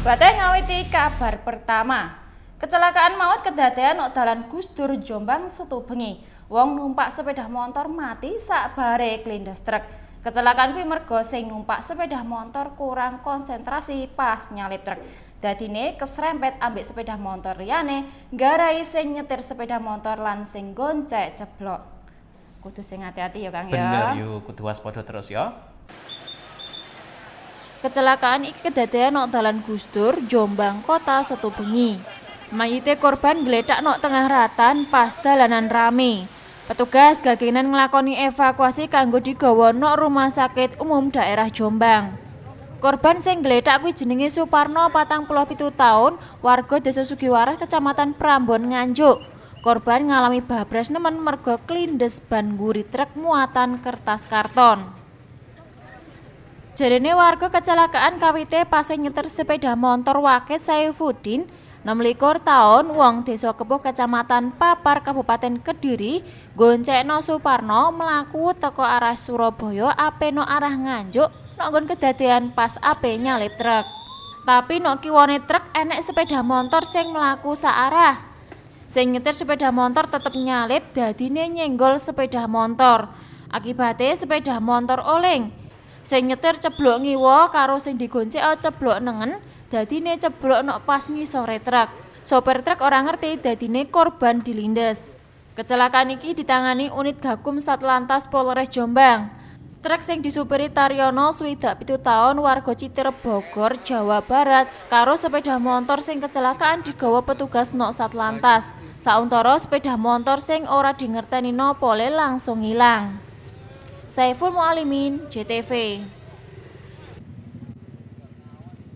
Bate ngawiti kabar pertama. Kecelakaan maut kedadean nok dalan Gus Dur, Jombang, Setu bengi. Wong numpak sepeda motor mati sakbare klindes truk. Kecelakaan kuwi mergo sing numpak sepeda motor kurang konsentrasi pas nyalip truk. Dadine keserempet ambek sepeda motor liyane, nggarai sing nyetir sepeda motor lan sing goncek ceblok. Kudu sing hati-hati ya, Kang, ya. Bener yuk, kudu waspada terus ya. Kecelakaan iki kedadean nok dalan Gus Dur, Jombang Kota, Setu bengi. Mayite korban gletak nok tengah ratan pas dalanan rame. Petugas gaginan nglakoni evakuasi kanggo digawa nok Rumah Sakit Umum Daerah Jombang. Korban sing gletak kuwi jenenge Suparno, 47 tahun, warga Desa Sugiwaras, Kecamatan Prambon, Nganjuk. Korban ngalami babras nemen mergo klindes ban mburi truk muatan kertas karton. Jarene warga, kecelakaan kawite pas nyetir sepeda motor Wakit Saifuddin, 26 tahun, wong Desa Kepuh, Kecamatan Papar, Kabupaten Kediri, goncengno Suparno mlaku teko arah Surabaya ape nok arah Nganjuk, nok nggon kedadean pas ape nyalip truk. Tapi nok kiwane truk enek sepeda motor sing mlaku saarah. Sing nyetir sepeda motor tetep nyalip, dadine nyenggol sepeda motor. Akibate sepeda motor oleng. Sing nyetir ceblok ngiwa karo sing digoncek ceblok nengen, dadine ceblok nok pas ngisore truk. Sopir truk ora ngerti, dadine korban dilindes. Kecelakaan iki ditangani unit Gakum Satlantas Polres Jombang. Truk sing disupiri Taryono, 67 tahun, warga Citerep, Bogor, Jawa Barat, karo sepeda motor sing kecelakaan digawa petugas nok Satlantas. Sauntara sepeda motor sing ora dingerteni nopole langsung ilang. Saiful Mualimin, JTV.